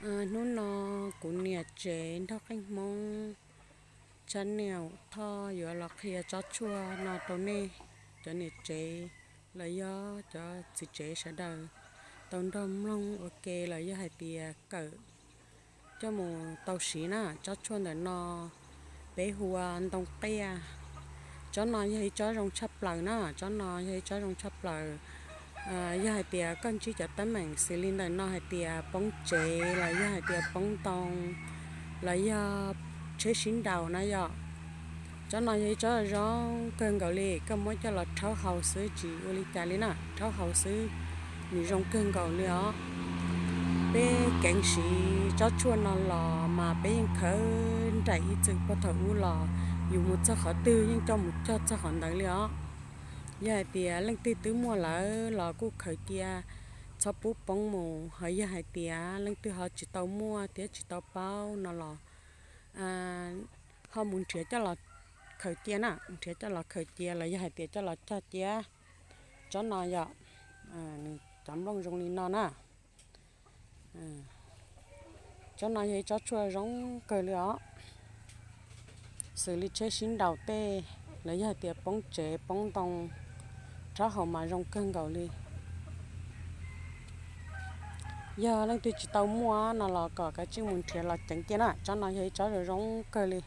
Hnub no kuv niam tsev nrog qeej Hmoob channel Thoj yuav los qhia tsob tshuaj no rau nej cov niam tsev los yog cov txiv tsev sawv daws tau nrog mloog ua ke los yog hais tias kawm coj mus tau siv na. Tsob tshuaj ntawm no peb hu ua ntoo qiaj. Tsob no yog ib tsob zoo tshaj plaws na, tsob no yog ib tsob zoo tshaj plaws. Yog hais tias koj ntsib cov teeb meem xws li ntawm no hais tias poob tsev los yog hais tias poob ntoo los yog tsheb sib nraus na yom, tsob no yog ib tsob zoo kawg nkaus li. Koj muab coj los rhaub haus xwb tsis ua li cas li na, rhaub haus xwb nws zoo kawg nkaus li os. Peb keev siv tsob tshuaj no los mas peb yeej khawb nraim ib txwm puag thaum ub los yus mus txog qhov twg yeej coj mus cog txog qhov ntawd li os. Yog hais tias leej twg twb muaj lawm los kuj khaws cia txhob pub poob mus, ho yog hais tias leej twg ho tsis tau muaj thiab tsis tau paub no los ho mus nrhiav coj los khaws cia na, nrhiav coj los khaws cia los yog hais tias coj los cog cia. Tsob no yog nws cov nplooj zoo li no na. Tsob no yog ib tsob tshuaj zoo kawg li os. Xws li tsheb sib nraus tej los yog hais tias poob tsev poob ntoo, rhaub haus mas zoo kawg nkaus li. Yog leej twg tsis tau muaj no los kom kav tsij mus nrhiav los ceev cia na. Tsob no yog ib tsob zoo zoo kawg li.